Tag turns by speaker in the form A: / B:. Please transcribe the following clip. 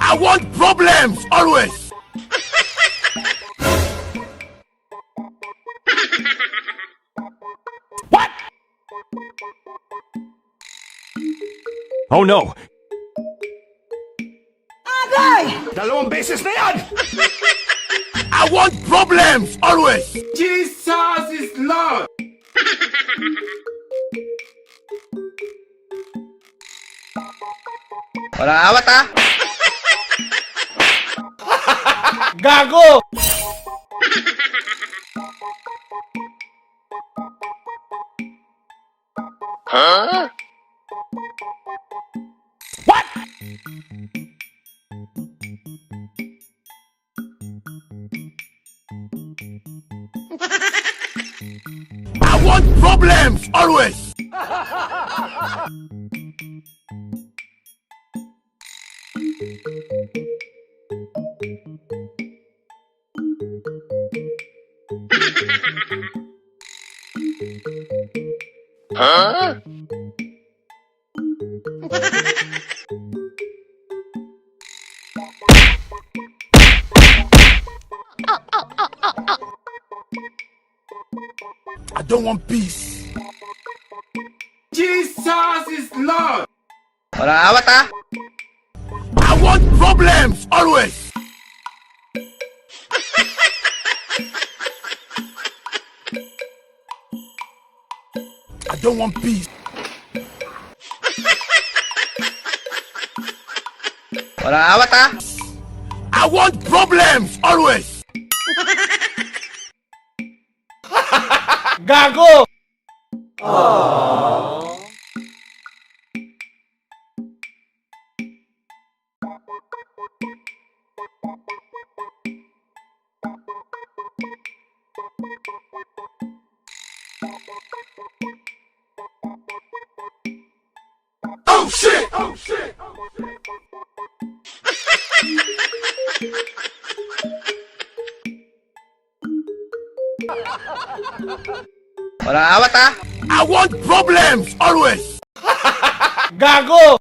A: I want problems always.
B: What? Oh no!
C: Dalawang beses na yan!
A: I want problems always.
C: Jesus is Lord!
D: Walang awat ah!
B: Gago!
D: Huh?
B: What?
A: I want problems always.
D: Huh?
A: I don't want peace.
C: Jesus is Lord!
D: Walang awat ah!
A: I want problems always. I don't want peace.
D: Walang awat ah!
A: I want problems always.
B: Gago!
A: Oh shit! Oh shit!
D: Walang awat ah!
A: I want problems always.
B: Gago!